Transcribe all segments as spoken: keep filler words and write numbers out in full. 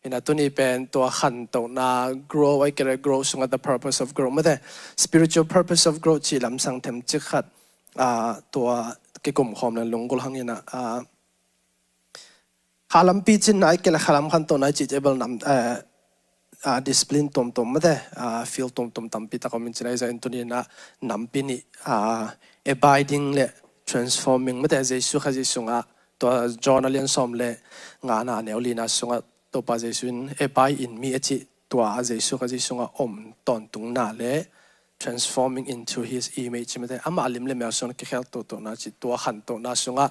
Ina tuni pen tua khantohna grow, ai kele grow sungah the purpose of growth mate, spiritual purpose of growth cih lamsang themcik khat, ah, tua kikum khawm le lunggulh hang ina, ah, khalam picinna ai kele khalam khantohna cih cih bel nam, eh, ah, discipline tuamtuam mate, ah, field tuamtuam tampi tak om in cina i za in tuni ina nampi nih, ah, abiding le transforming mate, Jesu Khazih sungah tua John a lian sawm le ngana a neu lina sungah Topa Jesu in abide in me a cih tua a Jesu Khazih sungah om tawntungna le transforming into his image mate, amah lim le mel sungah kikhel tohtona cih tua khantohna sungah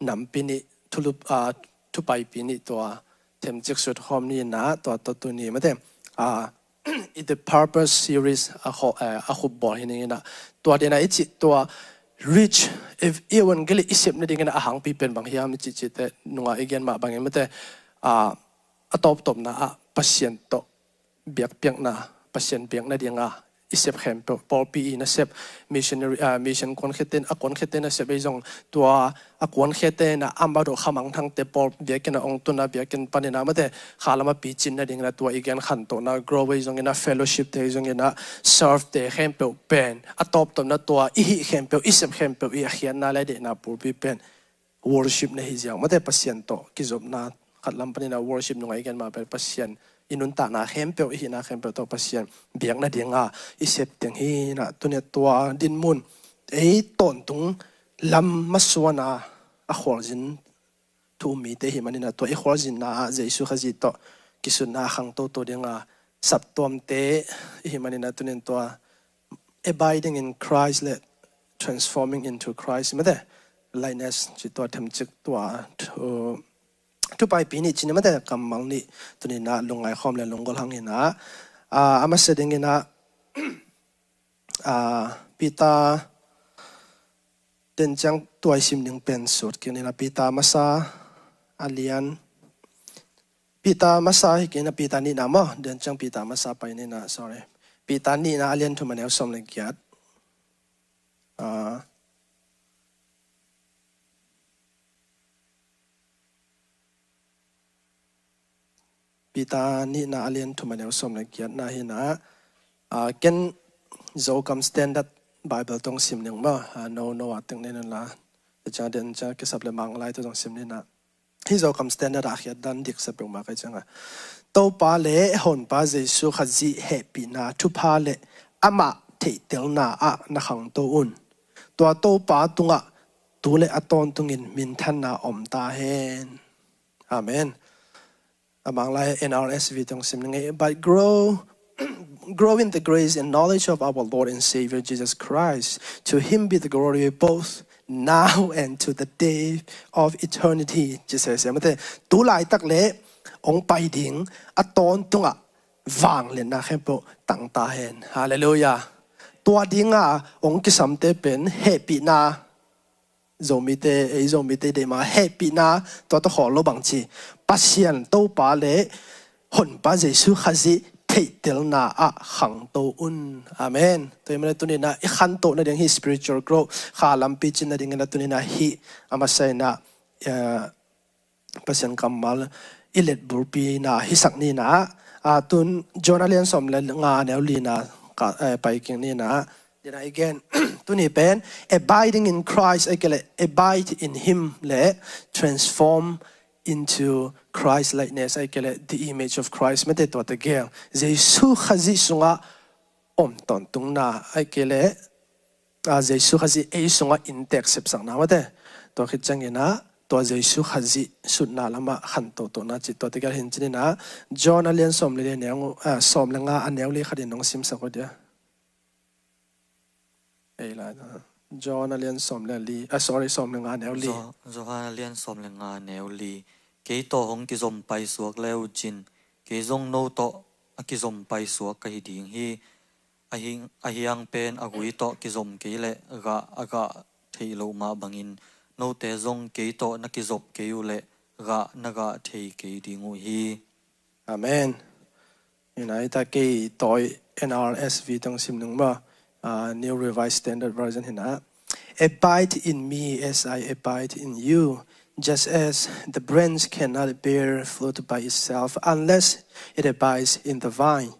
nampi nih thulup, ah, thupaipi nih tua themcik sut khawm ni ina tua tawh tuni mate, ah, i the purpose series a kho, eh, a khup bawl hi ning ina tua dina i cih tua reach, if i evangeli i sep nading ina a hangpi pen bang hiam i cih cihte nunga i gen mah bangin mate, ah, a tawptawpna ah Pasian tawh biakpiakna, Pasian biakna dinga i sep khempeuh, pawlpi i nasep, missionary, ah, mission kuankhiate, a kuankhiate nasep ei zong tua a kuankhiate na amah dawh khamangthangte pawl biakinn a ong tuna biakinn panina mate khalama picin nadingina tua i gen khantohna grow ei zongina fellowship te ei zongina serve te khempeuh pen a tawptawpna tua i hih khempeuh, i sep khempeuh i a khiatna le deihna pulpi pen worship na hi ziang mate Pasian tawh kizopna khat lam panina worship nunga i gen mah pen Pasian i nuntakna khempeuh, i hihna khempeuh tawh Pasian biakna dinga i sep teng hi ina tuni tua dinmun ei tawntung lam masuana a khualzin thu um mite hi manina tua i khualzinna ah Jesu Khazih tawh kisunna a khangtoto dinga saptuamte i hi manina tunin tua abiding in Christ le transforming into Christ mate likeness ci tua themcik tua thu, thupaipi nih cini mate kammal nih tunina lungngai khawm le lunggol hangina, ah, a masa dingina, ah, Peter den ciang tuai sim ding pen sut kinina Peter masa a lian Peter masa hi kina Peter nihna maw, den ciang Peter masa pai nina, sorry. Peter nihna a lian thum a neu sawm le giat. Ah, Peter nihna a lian thum a neu sawm le giatna hina, ah, ken Zokam Standard Bible tong sim ning maw, ah, no, no a teng nen la. Ciang den ciang kisap le Manglai tu tong sim nina. Hi Zokam Standard ah khiat dan dik sa peuhmah kai cianga Topa le Honpa Jesu Khazih hehpihna thupha le amah theihtelna ah na khangto un. Tua Topa tungah tu le a tawntungin minthanna om ta hen. Amen. A Manglai N R S V tong sim ning ei, but grow grow in the grace and knowledge of our Lord and Savior Jesus Christ. To him be the glory both now and to the day of eternity. Ci se se mate, tu laitak le ong pai ding a tawntungah vangliatna khempeuh tang ta hen. Halleluiah. Tua dinga ong kisamte pen hehpihna Zomite, ei Zomite deih ma hehpihna tua tawh khawl lo bang ci. Pasian Topa le Honpa Jesu Khazih theihtelna ah khangto un. Amen. Tua hi mana tunina i khantoh nading hi spiritual growth kha lampi cin nadingina tunina hi a masaina, eh, Pasian kammal i let bulpina hisak nina, ah, tun John a lian sawm le nga a neu lina ka, eh, pai king nina. Dina again, tuni pen abiding in Christ ai kele abide in him le transform into Christ likeness ai kele the image of Christ mate tua te gel. Jesu Khazih sungah om tawntungna ai kele, ah, Jesu Khazih ei sungah inntek sepsakna mate. Tua khit ciangina tua Jesu Khazih sutna lamah khantohtona cih tua te gel hin cinina John a lian sawm le li a neu, ah, sawm le nga a neu li khatin nong simsak uh dia. Ei lai, John a lian sawm le li, ah, sorry, sawm le nga a neu li. Jo-, Johan a lian sawm le nga a neu li. Kei tawh hong kizom paisuak le uh cin, kei zong no tawh a kizom paisuak ka hi ding hi. A hi-, a hiang pen a gui tawh kizom kei le gah a gah theih loh mah bangin note zong kei tawh na kizop kei uh le gah na gah thei kei ding uh hi. Amen. Ina ita kei tawi N R S V tong sim nung ma, ah, New Revised Standard Version hina. Abide in me as I abide in you. Just as the branch cannot bear fruit by itself unless it abides in the vine,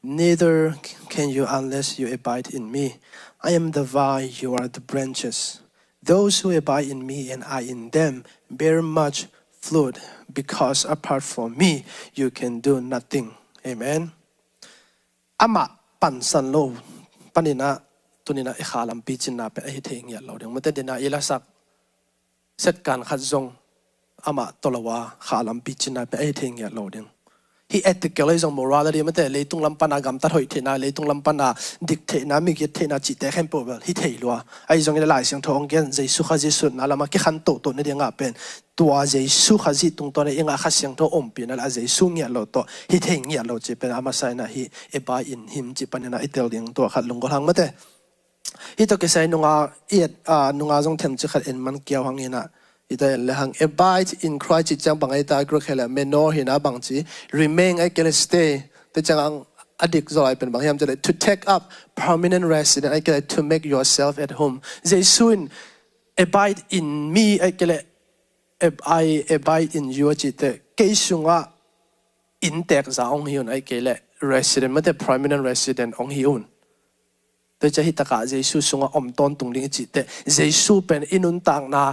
neither can you unless you abide in me. I am the vine, you are the branches. Those who abide in me and I in them bear much fruit, because apart from me you can do nothing. Amen. Amah pansan lo paninah tuninah i kha lampi cinna pen ahi thei ngiat lo ding. Mate dinah i lasak setkan khat zong amah tawh lo a kha lampi cinna pen ahi thei ngiat lo ding. Hih ethical ahi zong morality mate leitung lam pana gamtat hoih theihna, leitung lam pana dik theihna, migit theihna cihte khempeuh bel hi thei lua. Ahi zongin a Lai Siangtho hong gen Jesu Khazih sutna lama kikhan tohtoh nadingah pen tua Jesu Khazih tungtawn i ngah Kha Siangtho ompihna le a Jesu ngiat lo tawh hi thei ngiat lo cih pen a masa inah hih abide in him cih paninah i tel ding tua khat lunggulh hang mate. Hih tawh kisai nunga i et a nunga zong themcik khat en man kiau hanginah i ta en le hang abide in Christ cih ciang bang ahi ta Greek hei le meno hinah bangci remain ahi kei le stay. Te ciang ang a dik zaw lai pen bang hiam cih le to take up permanent residence ahi kei le to make yourself at home. Jesu in abide in me ahi kei le I abide in you a cihte kei sungah inntek za hong hi un ahi kei le resident mate permanent resident hong hi un. Tua ciah hitakah Jesu sungah om tawntung ding i cihte Jesu pen i nuntakna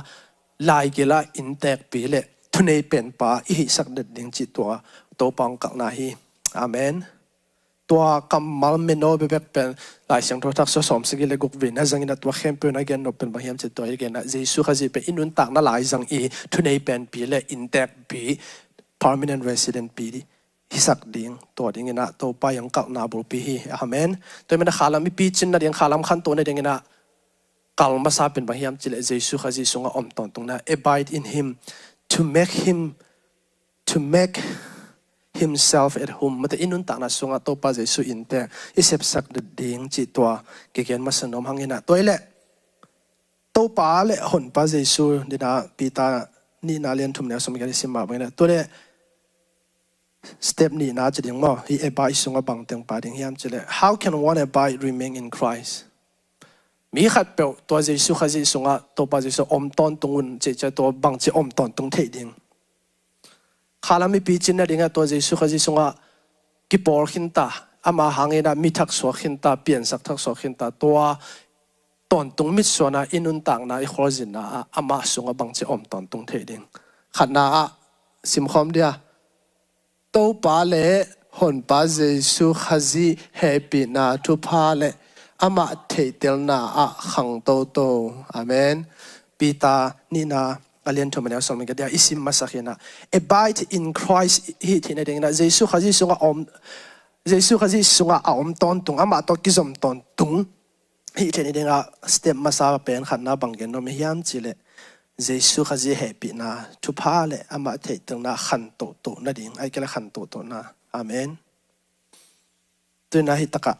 laigilah inntekpi le thunei penpa i hihsak det ding cih tua Topa hong kalhna hi. Amen. Tua kammal meno bekbek pen Lai Siangtho Thak sua sawm sagih le guk vei na zangin a tua khempeuh na gen nop pen bang hiam cih tua i gen a Jesu Khazih pen i nuntakna lai zang i thunei penpi le inntekpi permanent resident pi hisak ding tua dingin a Topa i hong kalhna bulpi hi. Amen. Tua i mana khalam i picin nading khalam khanto nadingin a kal masa pen bang hiam cih le Jesu Khazih sungah om tawntungna abide in him to make him to make himself at home mate i nuntakna sungah Topa Jesu innte i sepsak det ding cih tua kigen masa nuam hangin a tua i le Topa le honpa Jesu dina Peter nihna lian thum neu som kian i sim mah bangin a tua le step nihna ci ding maw hi abide sungah bang teng pa ding hiam cih le how can one abide remain in Christ? Mi khat peuh tua Jesu Khazih sungah Topa Jesu om tawntung un cih ciah tua bangci om tawntung theih ding. Khalam i picin nadingah tua Jesu Khazih sungah kipawl khinta ama hangin a mi thaksuak khinta piansak thaksuak khinta tua tawntung mitsuana i nuntakna i khualzinna ah amah sungah bangci om tawntung theih ding. Khatna ah simkhawm dia Topa le honpa Jesu Khazih hehpihna thupha le amah theihtelna ah khang toto. Amen. Peter nihna a lian thum a neu sawm in ka dia i sim masak hinah abide in Christ hi theihna dingin a Jesu Khazih sungah a om Jesu Khazih sungah a om tawntung amah tawh kizom tawntung hi theihna dingah step masa pen khatna bang gen nuam i hiam cih le Jesu Khazih hehpihna thupha le amah theihtelna khan toto nading ahi kei le khan toto na. Amen. Tuina hitakah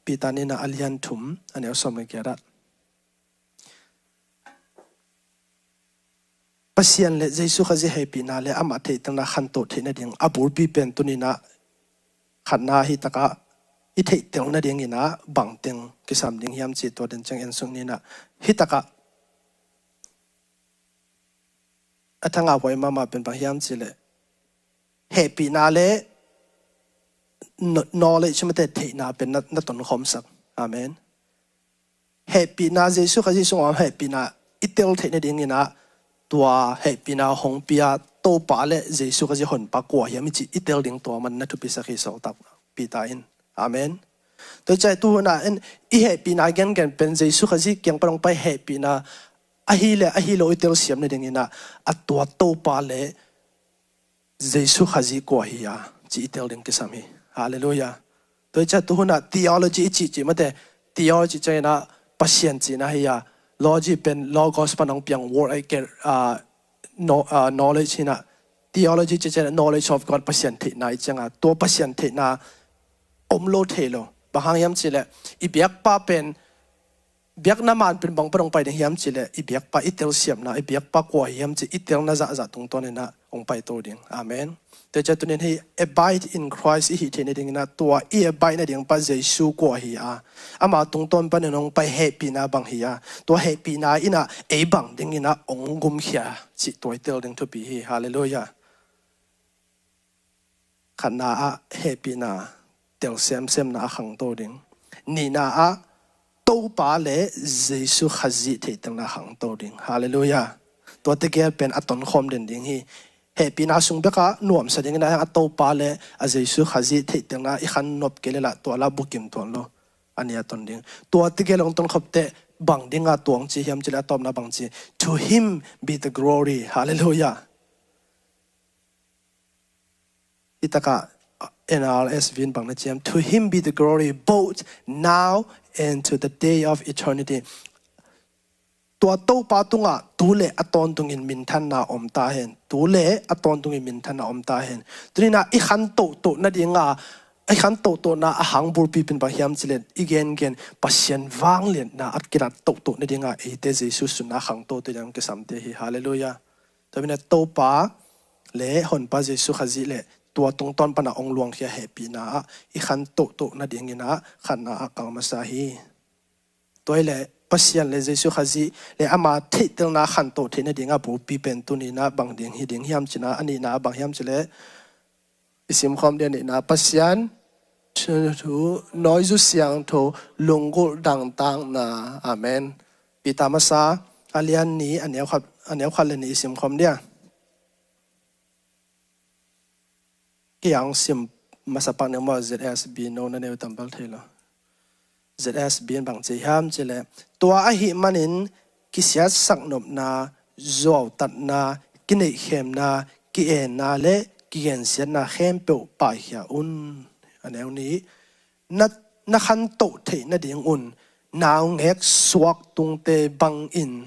Peter nihna a lian thum a neu sawm le kiadah Pasian le Jesu Khazih hehpihna le amah theihtelna khantoh theih nading a bulpi pen tuninah khatna hitakah i theihtel nadinginah bangteng kisam ding hiam cih tua den ciang en suk ninah hitakah a thangah huai mahmah pen bang hiam cih le hehpihna le knowledge mate theihna pen na tonkhawmsak. Amen. Hehpihna Jesu Khazih sungah hehpihna i tel theih nadinginah tua hehpihna hong pia Topa le Jesu Khazih honpa kua hiam i cih i tel ding tua man na thupisak hi sawltak Peter in. Amen. Tua ciah tuhunah i hehpihna gengen pen Jesu Khazih kiang pan hong pai hehpihna ahi le ahi lo i telsiam nadinginah a tua Topa le Jesu Khazih kua hi a cih i tel ding kisam hi. Halleluiah. Tua i ciah tuhunah theology i cihcih mate theology cianginah Pasian cihna hi a logi pen logos pan hong piang word ahi kei knowledge hinah theology cih cianginah knowledge of God Pasian theihna i cianga tua Pasian theihna om lo thei lo. Bang hang hiam cih le i biakpa pen biakna man pen bang pan hong pai ding hiam cih le i biakpa i telsiamna i biakpa kua hiam cih i telna zahzah tungtawninah hong paito ding. Amen. Tua ciang tunin hih abide in Christ i hih theih nadingin ah, tua i abide nading pa Jesu kua hi a, ama tungtawn panin hong pai hehpihna bang hi a, tua hehpihna in ah ei bang dingin ah hong gumkhia cih tua i tel ding thupi hi. Halleluiah. Khatna ah hehpihna tel semsemna a khangto ding. Nihna ah Topa le Jesu Khazih theihtelna khangto ding. Halleluiah. Tua tegel pen a tonkhawm den ding hi. Hehpihna sung bekah nuamsa dingin ah a Topa le a Jesu Khazih theihtelna i khan nop kei leh lah tua lah bukim tuan lo. A nih a ton ding. Tua tegel hong tonkhop teh bang dinga tua hong ci hiam cih leh a tawpna bang ci. To him be the glory. Halleluiah. Hih takah N R S V in bang na ci hiam? To him be the glory both now and to the day of eternity. Tua Topa tungah tu le a tawntungin minthanna om ta hen. Tu le a tawntungin minthanna om ta hen. Tuni-in ah i khan tohtoh nadinga, i khan tohtohna a hang bulpi pen bang hiam cih leh i gengen Pasian vangliatna a kilat tohtoh nadinga eite Jesu sunna khangto te ding kisamte hi. Halleluiah. Tua manin ah Topa le Honpa Jesu Khazih le tua tungtawn pana hong luangkhia hehpihna ah i khan tohtoh nadingin ah khatna ah kal masa hi. Tua hi leh Pasian le Jesu Khazih le ama theihtelna khantoh theih nadinga bulpi pen tuni-in ah bang ding hi ding hiam cih leh, a nihna bang hiam cih leh i simkhawm ding a nihna, Pasian thu, nawizu siangtho, lunggulh dangtakna. Amen. Peter masa a lian nih a neu khat, a neu khat le nih i simkhawm ding a. Kei hong sim masa pak ning maw, Z S B no na neu tam bel thei lo. Z S B in bang ci hiam cih leh, tua ahih manin kisiatsak nopna, zuautatna, kineihkhemna, ki-enna le kigensiatna khempeuh paikhia un. A neu nih, na, na khantoh theih nadingun naungek suak tungte bangin,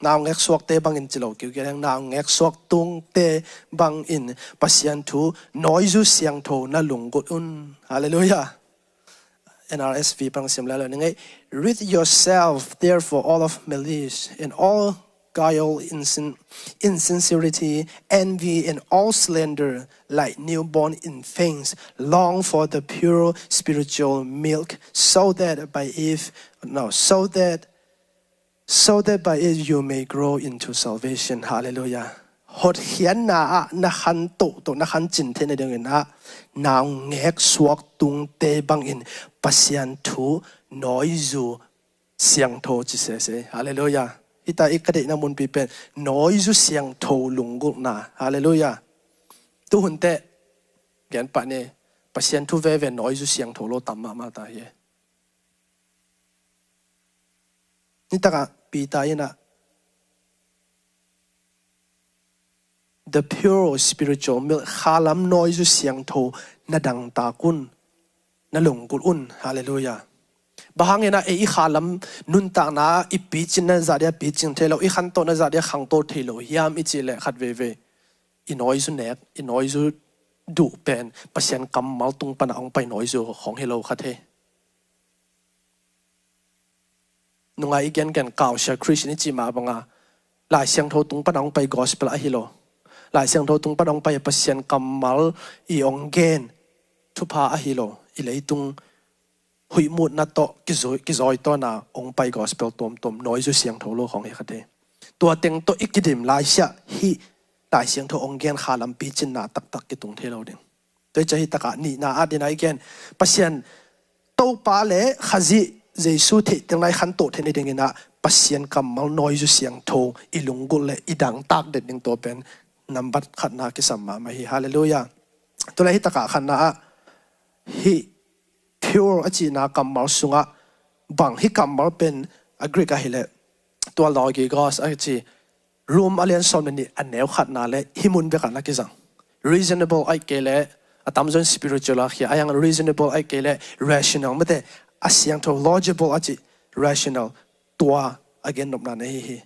naungek suakte bangin ci lo kiu kei leng, naungek suak tungte bangin Pasian thu nawizu siangtho na lunggulh un. Halleluiah. N R S V pan sim lai lo ning ei. Rid yourself, therefore, all of malice and all guile, insin-, insincerity, envy, and all slander. Like newborn infants, long for the pure spiritual milk, so that by if, no, so that so that by it you may grow into salvation. Halleluiah. Hotkhiatna ah na khan tohtoh, na khan cin theih nadingin ah, naungek suak tungte bangin Pasian thu nawizu siangtho ci sese. Halleluiah. Hih ta i ka deihna munpi pen nawizu siangtho lunggulhna. Halleluiah. Tuhun teh gen pah ni, Pasian thu veve nawizu siangtho lo tam mahmah ta hi. Nitakah Peter in ah, the pure spiritual milk, khalam nawizu siangtho na dangtak un, na lunggulh un. Halleluiah. Bang hangin ah ei i khalam nuntakna i picin na zah dia picing thei lo, i khantoh na zah dia khangto thei lo hiam i cih leh, khat veivei i nawizu nek, i nawizu duh pen Pasian kammal tung pana hong pai nawizu khong hi lo kha thei. Nungai i gengen kausia Christian i cih mah banga, Lai Siangtho tung pana hong pai gospel ahi lo. Lai Siangtho tung pana hong pai Pasian kammal i hong gen thupha ahi lo. I leitung huihmutna tawh kizui, kizawitawn a hong pai gospel tuamtuam nawizu siangtho lo khong hi kha thei. Tua teng tawh i kidim laisiah hih Lai Siangtho hong gen khalam picinna taktak kitung thei lo ding. Tua hi ciang hih takah nihna ah dina i gen, Pasian Topa le Khazih Jesu theihtelna i khantoh theih nadingin ah Pasian kammal nawizu siangtho i lunggulh le i dangtak den ding tua pen nambat khatna kisam mahmah hi. Halleluiah. Tua le hih takah khatna ah hih pure a cihna kammal sungah bang, hih kammal pen a Greek ahih leh tua logikos a ci, Rom a lian sawm le nih a neu khatna le hih mun bekah na kizang. Reasonable ahih kei leh, a tamzaw in spiritual a khia, a hiang reasonable ahih kei leh rational, mate, a siangtho, logical a cih, rational, tua a gennopna na hi hi.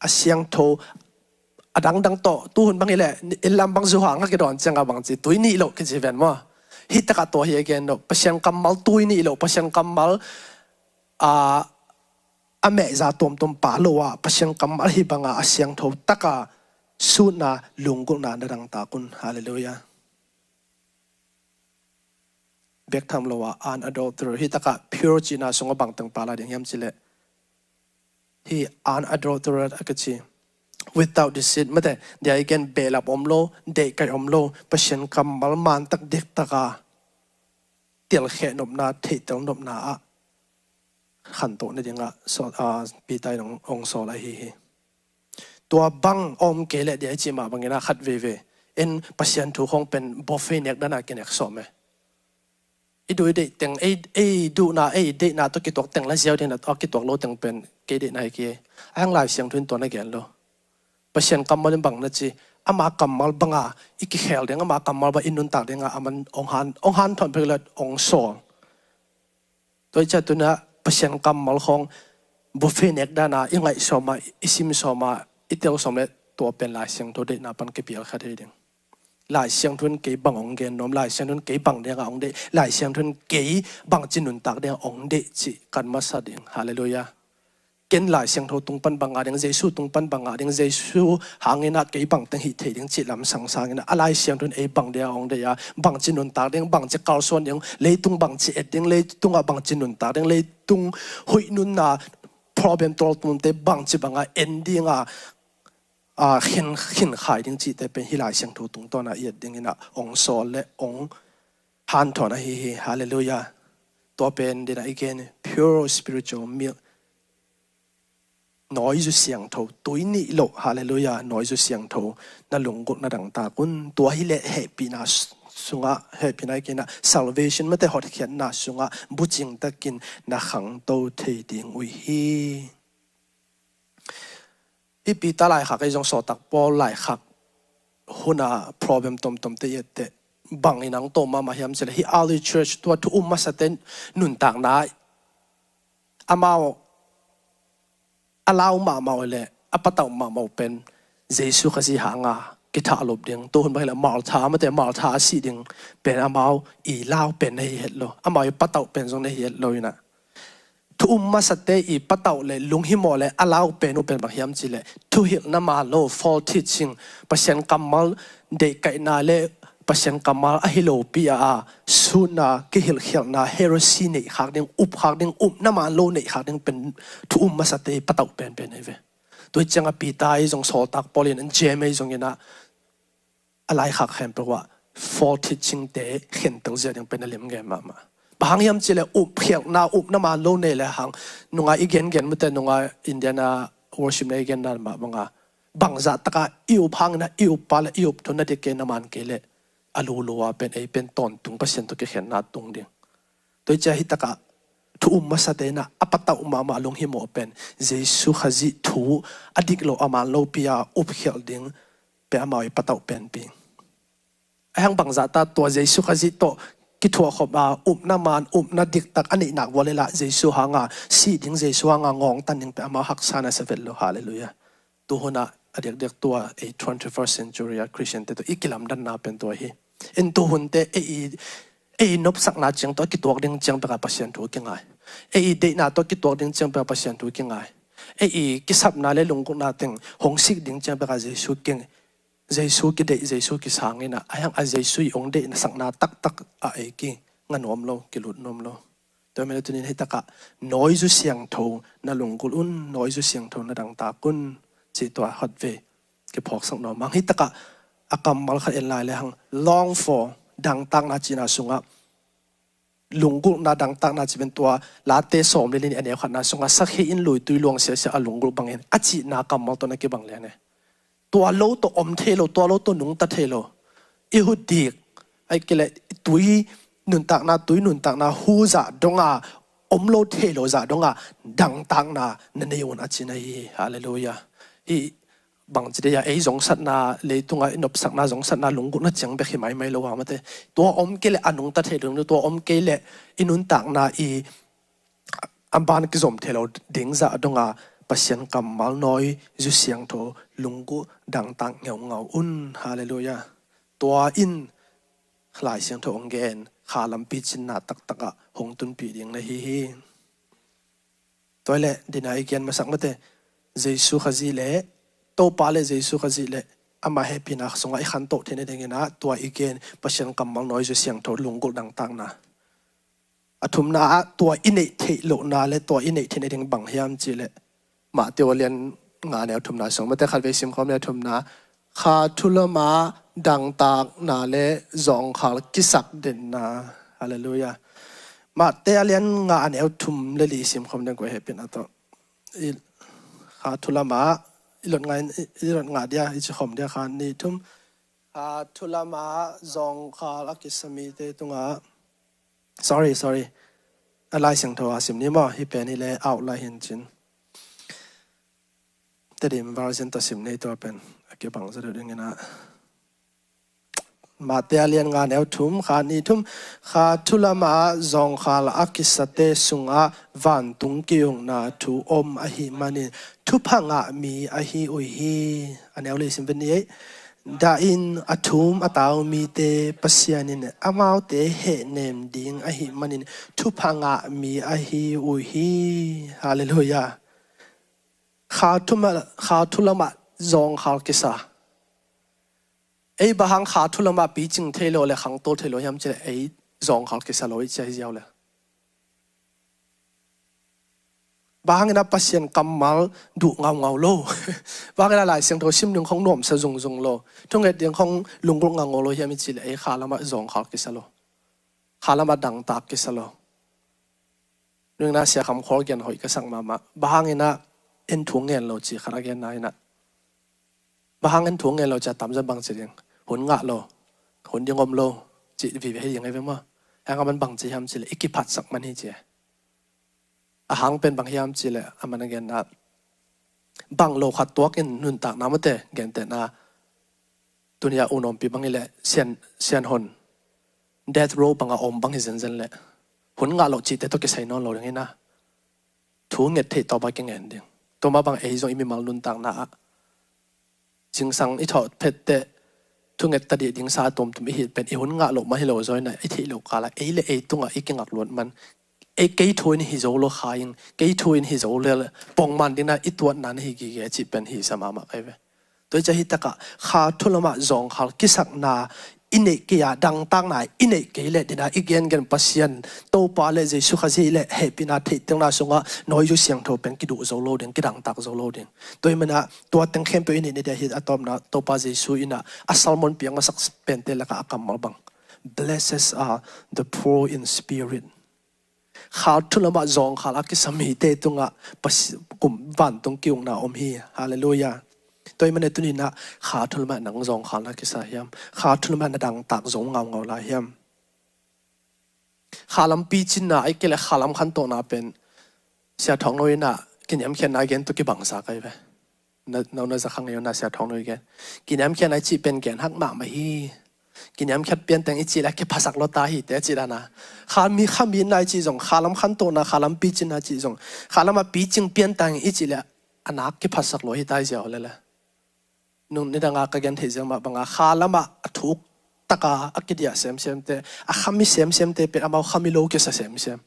A siangtho, a dangdang tawh, tuhun bang hi leh, inn lam bang zu hang a kidawn ciangah bang ci, tui nih loh kici ven maw. Hih takah tua hi a gennop, Pasian kammal tui nih loh, Pasian kammal, a, a mehza tuamtuam pha lo a, Pasian kammal hih banga a siangtho taka Sutna, lunggulhna na dangtak un. Halleluiah. Bek tham lo ah unadulterated, hih takah pure cihna sungah bang teng pha lai ding hiam cih leh, hih unadulterated a kici, without deceit, mate, dia i gen behlap om lo, deihkaih om lo, Pasian kammal mantak diktak a telkhialh nopna, theihtel nopna ah khantoh nadingah sawl, ah, Peter in hong, hong sawl ahi hi. Tua bang om kei leh dia i cih mah bangin ah khat veivei in Pasian thu khawng pen buffet nek dan a kinek sawm e. I duh i deih teng, ei, ei duhna, ei deihna tawh kituak teng la ziau ding, a kituak lo teng pen kei deihna hi kei. A hang Lai Siangtho in tua na gen lo. Pasian kammal in bang na ci, ama kammal banga i kikhel ding, ama kammal bang i nuntak dingah aman hong han, hong hanthawn phek leh hong sawl. Tua hi ciah tunah Pasian kammal khawng buffet nek dan a i ngaih sawm a, i sim sawm a, i tel sawm leh tua pen Lai Siangtho deihna pan kipial kha thei ding. Lai Siangtho in kei bang hong gen nuam, Lai Siangtho in kei bang dingah hong deih, Lai Siangtho in kei bangci nuntak dingah hong deih cih kan masa ding. Halleluiah. Ken Lai Siangtho tung pan bang ngah ding, Jesu tung pan bang ngah ding, Jesu hangin ah kei bang teng hih thei ding cih lamsang sangin ah, a Lai Siangtho in ei bang dingah hong deih a, bangci nuntak ding, bangci kalsuan ding, leitung bangci et ding, leitungah bangci nuntak ding, leitung huih nunna problem tawltumte bangci bangah en dingah, a, khin, khinkhai ding cihte pen hih Lai Siangtho tungtawn a i et dingin ah hong sawl leh hong hanthawn ahi hi. Halleluiah. Tua pen dinah i gen pure spiritual milk, nawizu siangtho, tui nih loh, halleluiah, nawizu siangtho na lunggulh na dangtak un. Tua hi leh hehpihna s-, sungah, hehpihna i kei inah salvation, mate, hotkhiatna sungah bucing takin na khangto thei ding uh hi. Hih Peter laikhak ei zong, sawltak Paul laikhak hun a problem tomtomte i et teh, bangin hong to mahmah hiam cih leh, hih early church tua thu um masate nuntakna, amau a lau mahmah uh leh a patauh mahmah uh pen Jesu Khazih hanga kithahlup ding. Tuhun bang hi leh Martha, mate, Martha a sih ding pen amau i lau pen na hi het lo, amau i patauh pen zong na hi het lo inah. Thu um masate i patauh leh lunghimawh leh a lau pen uh pen bang hiam cih leh, thuhilhna man lo, false teaching, Pasian kammal deihkaihna leh Pasian kammal ahi lopi a, a sutna, kihilhkhialhna, heresy neih khak ding, up khak ding, upna man lo neih khak ding pen thu um masate i patauh penpen hi ve. Tua hi ciangah Peter ei zong, sawltak Paul in, James ei zong inah, a laikhak khempeuh ah false teachingte khentel ziau ding pen a limgen mahmah. Bang hang hiam cih leh upkhialhna, upna man lo nei lehang, nunga i gengen mate, nunga Indiana worship na i gen dan mah banga, bangzah taka i up hangin ah i up pa leh i up thu na dik kei, na man kei leh a lulua pen ei pen tawntung Pasian tawh kikhenna tung ding. Tua hi ciah hih takah thu um masate inah a patauh mahmah lunghimawh pen Jesu Khazih thu a dik lo, a man lopi a upkhialh ding pen amau i patauh penpi. A hang bangzah ta tua Jesu Khazih tawh kithuahkhop a, upna man, upna diktak a neihnak vua leh lah Jesu hanga sih ding, Jesu hanga ngawngtan ding pen amau haksa na sa vet lo. Halleluiah. Tuhun ah a diakdiak tua ei twenty-first century a Christiante tawh i kilamdanna pen tua hi. In tuhunte ei i, ei i nopsakna ciang tawh a kituak ding ciang bekah Pasian thu kingai. Ei i deihna tawh a kituak ding ciang bekah Pasian thu kingai. Ei i kisapna leh lunggulhna teng hong sik ding ciang bekah Jesu king, Jesu kideih, Jesu kisang inah, a hang a Jesu i hong deihna sakna taktak ah ei kinga nuam lo, kilut nuam lo. Tua manin tuni-in hih takah nawizu siangtho na lunggulh un, nawizu siangtho na dangtak un, cih tua khatvei kiphawksak nuam ing. Hih takah a kammal khat en lai lehang, long for, dangtakna cihna sungah, lunggulhna, dangtakna cih pen tua Late sawm leh li a neu khatna sungah, sakhi in luitui luang siasia a lunggulh bangin, a cihna kammal tawh na kibang lian e. Tua lo tawh om thei lo, tua lo tawh nungta thei lo. I hu dik, ahih kei leh tui nuntakna, tui nuntakna hu zah donga om lo thei lo zah donga dangtakna na nei un a cihna hi. Halleluiah. Hih bangci dei a, ei zongsatna, leitungah i nopsakna, zongsatna, lunggulhna ciang bek hi maimai lo a, mate. Tua om kei leh a nungta thei ding, tua om kei leh i nuntakna i a ban kizom thei lo ding zah donga Pasian kammal nawizu siangtho lunggulh dangtak ngeungau un. Halleluiah. Tua in Lai Siangtho hong gen kha lampi cinna taktakah hong tunpih ding na hi hi. Tua hi leh dinah i gen masak mate, Jesu Khazih leh, Topa leh Jesu Khazih leh ama hehpihna sungah i khantoh theihna dingin ah tua i gen Pasian kammal, nawizui siangtho, lunggulh dangtakna. A thumna ah tua i neih theih lohna le tua i neih theihna ding bang hiam cih leh Matthai a lian nga neu thumna sung, Matthai khat vei sim khawm le thumna, kha thu lamah dangtakna le zawngkhal kisak denna. Halleluiah. Matthai a lian nga neu thum le li sim khawm ding kua hehpihna tawh. I, kha thu lamah, i lot ngai, i lot ngai dia, i ci khawm dia kha nih thum. Kha thu lamah zawngkhal a kisa mite tungah. Sorry, sorry. A Lai Siangtho a sim ni maw, hih pen hi le outline hin cin. Tedim version tawh sim ni tua pen. A kibang zaw deuh dingin ah. Matthai a lian nga neu thum, kha nih thum. Kha thu lamah zawngkhal a kisate sungah vantung ki-ukna thu om ahih manin thupha ngah mi ahi uh hi. A neu li sim ven ni ei. Dahin a thum a tau mite Pasian in amaute hehnem ding ahih manin thupha ngah mi ahi uh hi. Halleluiah. Kha thu ma-, kha thu lamah zawngkhal kisa. Ei bang hang kha thu lamah picing thei lo le khangto thei lo hiam cih leh ei zawngkhal kisa lo i ci a hi ziau le. Bang hangin ah Pasian kammal duh ngaungau lo. Bang hangin ah Lai Siangtho sim ding khong nuamsa zungzung lo. Thunget ding khong lunggulh ngaungau lo hiam i cih leh ei kha lamah zawngkhal kisa lo. Kha lamah dangtak kisa lo. Nungna Sia Kham Khual gen hoih ka sak mahmah. Bang hangin ah en thu ngen lo ci khat a genna in ah. Bang hang en thu ngen lo ci a tamzaw bang ci ding. Hun ngah lo. Hun ding om lo. Ci vive hi ding ei ve maw. Hang a man bang ci hiam cih leh i kiphatsak man hi ci. A hang pen bang hiam cih leh a man a genna. Bang lo khat tuak in nuntakna mate gentehna. Tuni a u nuampi bang hi leh sian, sian hon. Death row bang a om bang hi zenzen leh. Hun ngah lo cihte tawh kisai nawn lo ding hi na. Thu nget theih tawh bang kingen ding. Tua mah bang ei zong i mimal nuntakna ah. Zingsang i thawh phet teh thunget ta dih ding sa a tuamtuam i hih pen i hun ngah loh mah hi lo zaw in ah i theih loh kal ah ei le ei tungah i kingak luat man. Ei kei thu in hi zo lo kha in, kei thu in hi zo le pongman ding in ah i tuatna na hi gige cih pen hi sa mahmah kai ve. Tua hi ciang hi takah kha thu lamah zawngkhal kisakna i neih kei a, dangtakna i neih kei leh ding a i gengen Pasian Topa le Jesu Khazih le hehpihna theihtelna sungah nawizui siangtho pen kiduh zo lo ding, kidangtak zo lo ding. Tua hi manah tua teng khempeuh i neih ni dia hi a tawpna Topa Jesu in ah a sermon piak masak pente lakah a kammal bang. Blessed are the poor in spirit. Kha thu lamah zawngkhal a kisa mite tungah Pasi-, kum vantung ki-ukna om hi. Halleluiah. Tua hi manah tuni in ah kha thu lamah nang zawngkhal na kisa hiam? Kha thu lamah na dangtak zo ngaungau lai hiam? Kha lam picinna, ahih kei leh kha lam khantohna pen Sia Thawng Noi in ah kiniamkhiatna gen tawh kibangsa kai ve. Na, na, na za kha ngei uh na Sia Thawng Noi gen. Kiniamkhiatna i cih pen gen hak mahmah hi. Kiniamkhiat pianteng i cih leh kiphasak lo ta hi te cih dan a. Kha mi, kha mi na i cih zong, kha lam khantohna, kha lam picinna i cih zong. Kha lamah picing pianteng i cih leh a nak kiphasak lo hi ta hi ziau lele. Nung nidang a ka gen theih ziau mah bang a kha lamah a thuk taka a kidiah semsemte, a khami semsemte pen amau khami lo kisa semsem.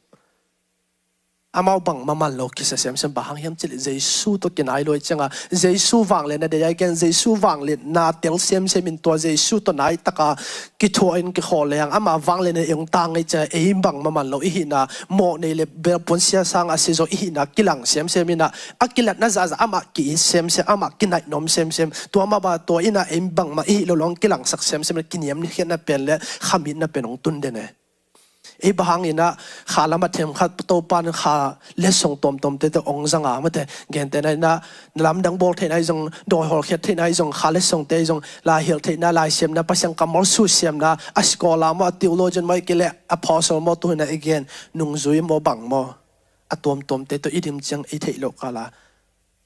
Amau bangmah man lo kisa semsem, bang hang hiam cih leh Jesu tawh kinai lo i ciang a, Jesu vangliatna dei a i gen, Jesu vangliatna tel semsem in tua Jesu tawh nai taka kithuah in kikhawl leng, ama vangliatna i hong tang i ciang a, ei bangmah man lo i hihna, mawh nei le belpuan sia sang a si zaw i hihna kilang semsem in ah, a kilatna zahzah amah ki-it semsem, amah kinaih nuam semsem, tua mah bang tua in ah ei bangmah i hih lo lo hong kilangsak semsem in ah kiniamkhiatna pen le khamitna pen hong tun den e. Ei bang hangin ah kha lamah themkhat Topa in kha letsong tuamtuamte tawh hong zang a, mate, gentehna in ah na lamdang bawl theihna i zong, dawi hawlkhiat theihna i zong, kha letsongte i zong, lai hilh theihna, lai siamna, Pasian kammal susiamna, a scholar maw, a theologian maw, ahih kei leh apostle maw, tu in ah i gen nungzui maw, bang maw, a tuamtuamte tawh i dim ciang i theih loh kal a,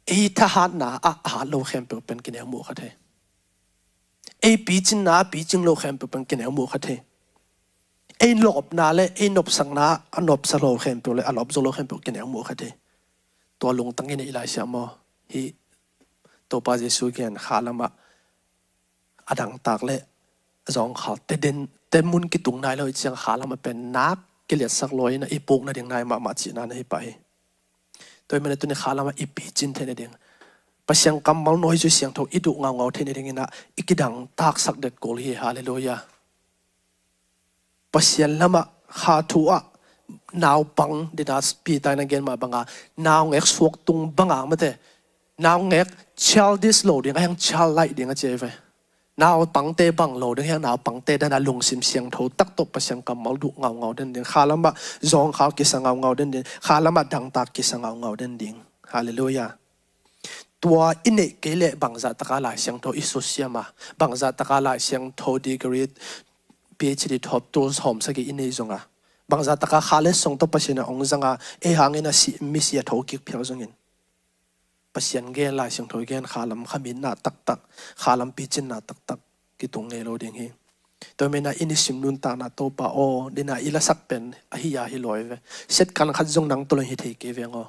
ei thahatna ah a hat lo khempeuh pen kineu muh kha thei. Ei picinna a picing lo khempeuh pen kineu muh kha thei. Ei lawpna le ei nopsakna a nopsa lo khempeuh le a lawp zo lo khempeuh kineu muh kha thei. Tua lungtang i neih lai siah maw? Hih Topa Jesu gen kha lamah a dangtak le a zawngkhal te den, te mun kitung nai lo i ciang kha lamah pen nak kiliatsak lo in ah i puk nading nai mahmah cihna na hi pah hi. Tua hi manah tuni kha lamah i picin theih nading. Pasian kammal nawi Zu siangtho i duh ngaungau theih nadingin ah i kidang taksak det kul hi. Halleluiah. Pasian lamah kha thu ah naupang, dina Peter in a gen mah banga, naungek suak tung banga mate, naungek childish lo ding, a hiang childlike ding a ci ve. Naupangte bang lo ding, hiang naupangte dana lungsim siangtho tak tawh Pasian kammal duh ngaungau den ding, kha lamah zawngkhal kisa ngaungau den ding, kha lamah dangtak kisa ngaungau den ding. Halleluiah. Tua i neih kei leh bangzah taka Lai Siangtho i susiam a, bangzah taka Lai Siangtho degree, PhD thawp tul sawm sagih i neih zong a, bangzah taka kha le song tawh Pasian a hong zang a, ei hangin a si, misi a tho kik phial zongin, Pasian gen, Lai Siangtho gen, kha lam khaminna taktak, kha lam picinna taktak kitung ngei lo ding hi. Tua mena i nisim nuntakna Topa aw, dina i lasak pen ahi a hi lawi ve. Set kan khat zong nang tawh lo hi thei kei veng aw.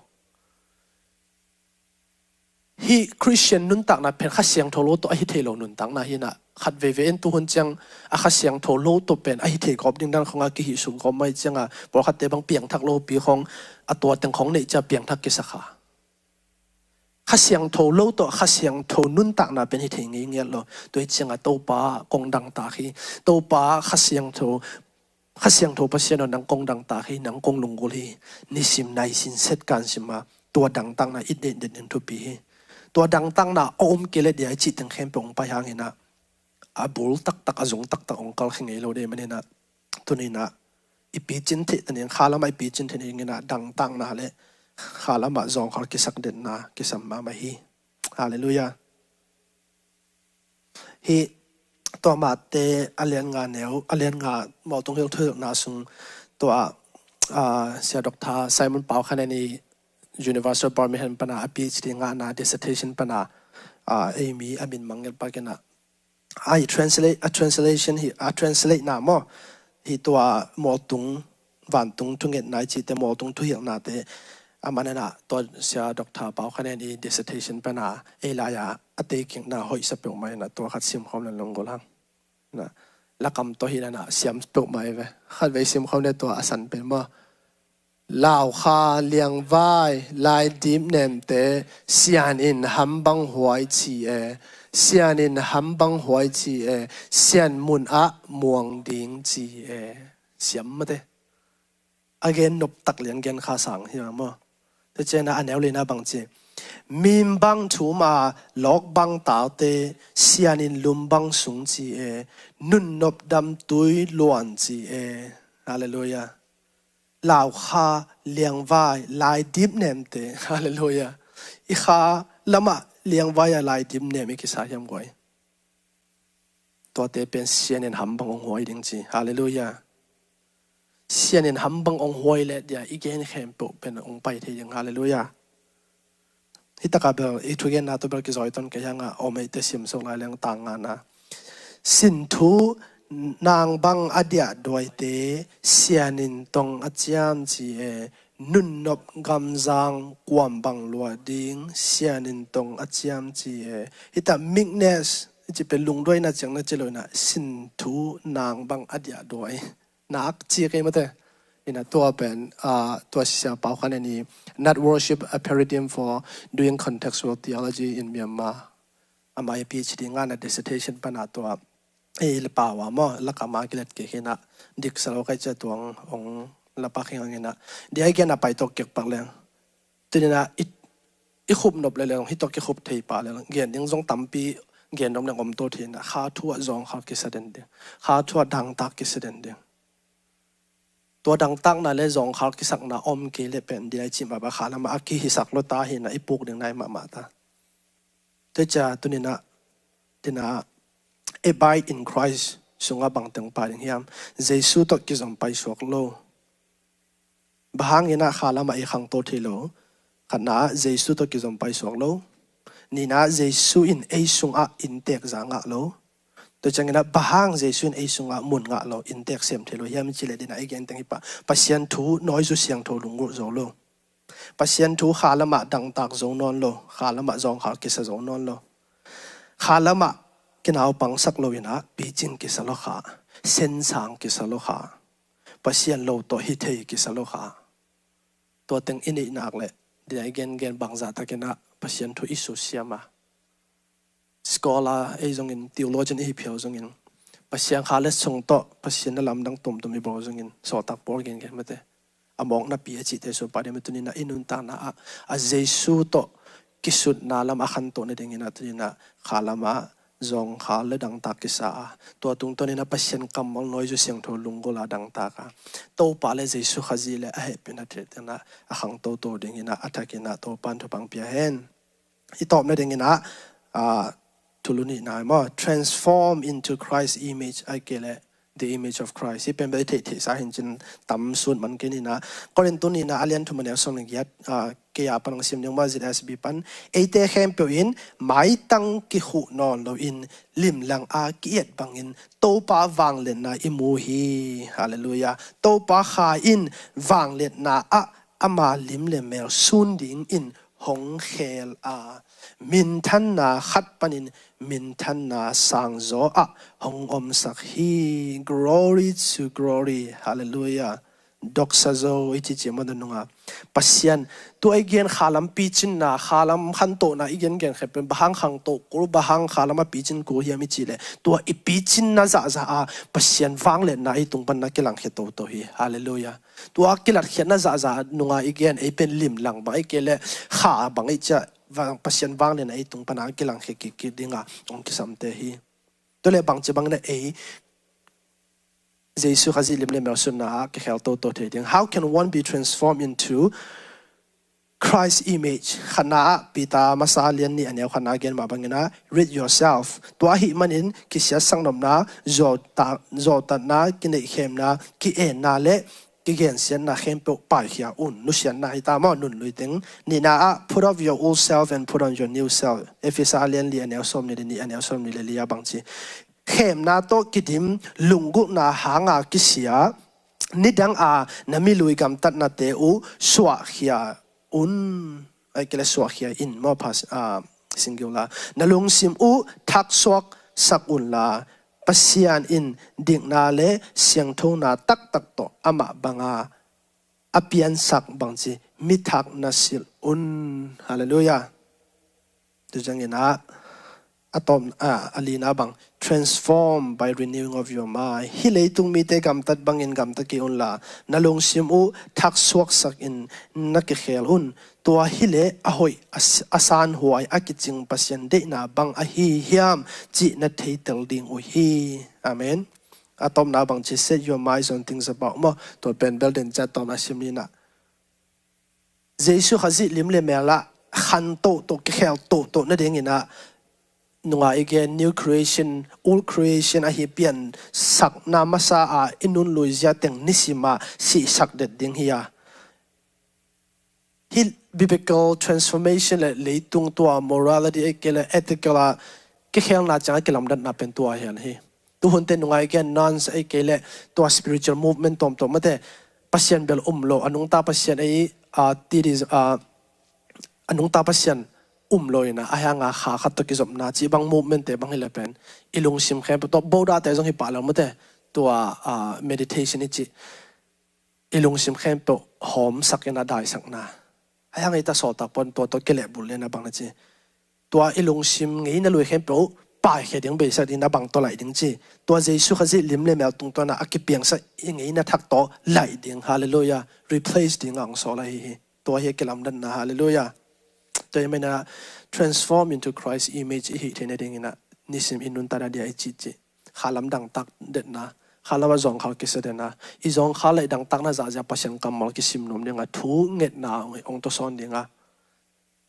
Hih Christian nuntakna pen Kha Siangtho lo tawh ahi thei lo nuntakna hi na, khat veivei in tuhun ciang a Kha Siangtho lo tawh pen ahi thei gawp ding dan khong a kihih suk gawp mai cianga pawlkhatte bang piangthak lopi khong a tua teng khong neih cia piangthak kisa kha. Kha Siangtho lo tawh Kha Siangtho nuntakna pen hi thei ngei ngiat lo. Tua hi cianga Topa kong dangtak hi. Topa Kha Siangtho, Kha Siangtho Pasian aw, nang kong dangtak hi, nang kong lunggulh hi. Nisim naisin set kan sima tua dangtakna i deih den ding thupi hi. Tua dangtakna a om kei le dia i cih teng khempeuh hong pai hangin ah a bul taktak, a zung taktak hong kalkhi ngei lo dei manin ah, tuni-in ah i picin theih ta ning, kha lamah i picin theih ning in ah dangtakna le kha lamah zawngkhal kisak denna kisam mahmah hi. Halleluiah. Hih tua Mate a lian nga neu, a lian nga Mawltung Hilh thuhilhna sung tua, ah, Sia Doctor Simon Pau Khan En i University of Birmingham pana a PhD ngahna dissertation pana, ah, ei mi a min mangngilh pakin ah, ai translate, a translation hi, a translate na maw, hi tua Mawltung, vantung thungetna i cihte, Mawltung thuhilhnate, a manena tua Sia Doctor Pau Khan En i dissertation pana ei lai-a a teikikna hoihsa peuhmah ina tua khat simkhawm le lunggulh hang. Na, lakam tawh hi nana siam peuhmah i ve. Khat vei simkhawm le tua a san pen maw. Laukha liangvai laidip nemte Sian in hambang huai ci e, Sian in hambang huai ci e, Sian mun ah muang ding ci e. Siam mate. A gen noptak lian gen kha sang hi maw. Tua ciangin a neu lina bang ci. Mim bang thum a lawk bang talte Sian in lum bang sung ci e, nun nop dam tui luan ci e. Halleluiah. Laukha liangvai laidip nemte. Halleluiah. I kha lamah liangvai a laidip nem i kisa hiam guai? Tuate pen Sian in hambang hong huai ding ci. Halleluiah. Sian in hambang hong huai le dia i gen khempeuh pen hong pai thei ding. Halleluiah. Hi taka bel i thugenna tawh bel kizawi ton kei hanga om eite simsuk lai leng tang ngana. Sin thu nang bang a diah duaite Sian in tong a ciam ci e, nun nop gamzang kuam bang luah ding Sian in tong a ciam ci e. Hita meekness i ci pen lungduaina ciang na ci lo ina, sin thu nang bang a diah duai nak ci kei mate. Ina tua pen, ah, tua Sia Pau Khan En i Nat Worship, a Paradigm for Doing Contextual Theology in Myanmar, ama i PhD ngahna dissertation pana tua ei le pau a maw, lakam a kilet kei khin ah, dik sa lo kai cia tuang hong la pak hi ngangin ah, dia i gen a pai tawk kek pak leng. Tuni-in ah i, i khup nop le leng, hi tawh kikhup thei pah le leng, gen ding zong tampi gen nop leng om to thei-in ah, kha thu ah zawngkhal kisa den ding, kha thu ah dangtak kisa den ding. Tua dangtakna le zawngkhal kisakna om kei le pen dia i cih mah bang kha lamah a kihisak lo ta hi-in ah, i puk ding nai mahmah ta. Tua cia tuni-in ah, tina, abide in Christ sungah bangteng pai ding hiam? Jesu tawh kizom paisuak lo. Bang hangin ah kha lamah i khangto thei lo? Khatna ah Jesu tawh kizom paisuak lo. Nihna ah Jesu in ei sungah inntek za ngah lo. Tua ciangin ah bang hang Jesu in ei sungah mun ngah lo, inntek sem thei lo hiam i cih leh, tina i gen teng hi pah, Pasian thu nawi Zu siangtho lunggulh zo lo. Pasian thu kha lamah dangtak zo nawn lo, kha lamah zawngkhal kisa zo nawn lo. Kha lamah kinaupangsak lo-in ah picing kisa lo kha, sensang kisa lo kha, Pasian lo tawh hi thei kisa lo kha. Tua teng i neih nak leh Dina i gengen bangzah takinah Pasian thu i susiam a, scholar ei zongin, theologian i hi phiau zongin, Pasian kha le sung tawh Pasian na lamdang tuamtuam i bawl zongin, sawltak Paul gengen mate, a mawknapi a cihte supa ding mate, tuninah i nuntakna ah a Jesu tawh kisutna lam a khantoh nadinginah tuninah kha lamah zawngkhal le dangtak kisa a, tua tungtawninah Pasian kammal nawi zu siangtho lunggulh a dangtak a, Topa le Jesu Khazih le a hehpihna theihtelna a khangtoto dinginah a thakinah Topan thupha pia hen. I tawpna dinginah, ah, thulu nihna maw, transform into Christ image, ai kei le the image of Christ. Hih pen bel i theihtheihsa hincin tam sut man kei ninah, Korintu nihna a lian thum a neu sawm le giat, ah, kei a pan ang sim ding maw, Z S B pan, eite khempeuh in maitang kikhuh nawn loin limlang a ki-et bangin Topa vangliatna i mu hi. Halleluiah. Topa kha in vangliatna ah ama lim le mel sun dingin hong khel a, minthanna khat panin minthanna sangzaw ah hong omsak hi. Glory to glory. Halleluiah. Doxazo i cici mada nunga Pasian tua i gen khalam picinna, khalam khantohna i gengen khempeuh, bang hang khantoh kul, bang hang khalam a picin kul hiam i cih leh, tua i picinna zahzah a Pasian vangliatna ei tung pan na kilangkhia toto hi. Halleluiah. Tua kilatkhiatna zahzah nunga i gen ei pen limlang bang ei kei le kha bang ei ciah, Pasian vangliatna ei tung pan a kilangkhia kikkik dinga hong kisamte hi. Tua le bangci bangin ei Jesu Khazih lim le mel sunna ah kikhel toto thei ding. How can one be transformed into Christ image? Khatna ah Peter masa lian nih a neu khatna gen mah bangin ah, rid yourself. Tua ahih manin kisiatsak nopna, zawta-, zawtatna, kineihkhemna, ki-enna le kigensiatna khempeuh paikhia un. Nusiatna hi ta maw, nun lui teng. Nihna ah, put off your old self and put on your new self. Efesa a lian li a neu sawm nih le nih, a neu sawm nih le li a bangci, khemna tawh kidim lunggulhna hanga kisia, nidang a na milui gamtatnate uh suahkhia un. Ai kei le suahkhia in maw, pas-, ah, singular. Na lungsim uh thaksuaksak unla, Pasian in dikna le siangthona taktak tawh amah banga a piansak bangci mi thak na silh un. Halleluiah. Tu ciangin ah, a tawp, ah, a lina bang, transformed by renewing of your mind. Hih leitung mite gamtat bangin gamta kei unla, na lungsim uh thaksuaksak in na kikhel un. Tua hileh a hoih, a s-, a sanhuai, a kicing Pasian deihna bang ahi hiam cih na theitel ding uh hi. Amen. A tawpna bangci, set your minds on things above maw. Tua pen bel den ciat tawpna sim ni na. Jesu Khazih lim le mel ah khan toto, kikhel toto nadingin ah, nunga i gen new creation, old creation ahi, piansakna masa a i nunlui zia teng nisim a sihsak det ding hi a. Hih biblical transformation le leitung tua morality, ei kei le ethical a kikhelna ciang a kilamdanna pen tua hi an hi. Tuhunte nunga i gen nuns, ei kei le tua spiritual movement tawmtawm mate, Pasian bel um lo, a nungta Pasian ei, a, ti di, a, a nungta Pasian um lo ina, a hianga kha khat tawh kizopna cih bang movement te bang hi le pen i lungsim khempeuh tawh, Buddha te zong hi pah lo mate, tua, a, meditation i cih, i lungsim khempeuh hawmsak in a daisakna. A hiang ei ta sawltak pawn tua tawh kilehbulh le na bang na ci, tua i lungsim ngeina lui khempeuh paikhia ding, beisak ding, na bang tawh laih ding ci. Tua Jesu Khazih lim le mel tungtawn a kipiangsak i ngeina thak tawh laih ding. Halleluiah. Replace ding a hong sawl ahi hi. Tua hi a kilamdanna. Halleluiah. Tua hi manin ah, transform into Christ image i hih theihna dingin ah nisim i nuntakna dia i cihcih, khalam dangtak detna, khalam a zawngkhal kisa detna, i zawngkhal le i dangtakna zahzah Pasian kammal kisim nuam ding a, thu ngetna hong, hong tawsawn ding a,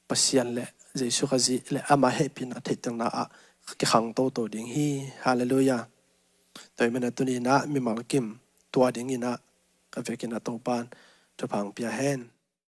Pasian le Jesu Khazih le ama hehpihna theihtelna ah kikhang toto ding hi. Halleluiah. Tua hi manin ah tuni in ah mimal kim tua dingin ah ka vekin ah Topan thupha hong pia hen.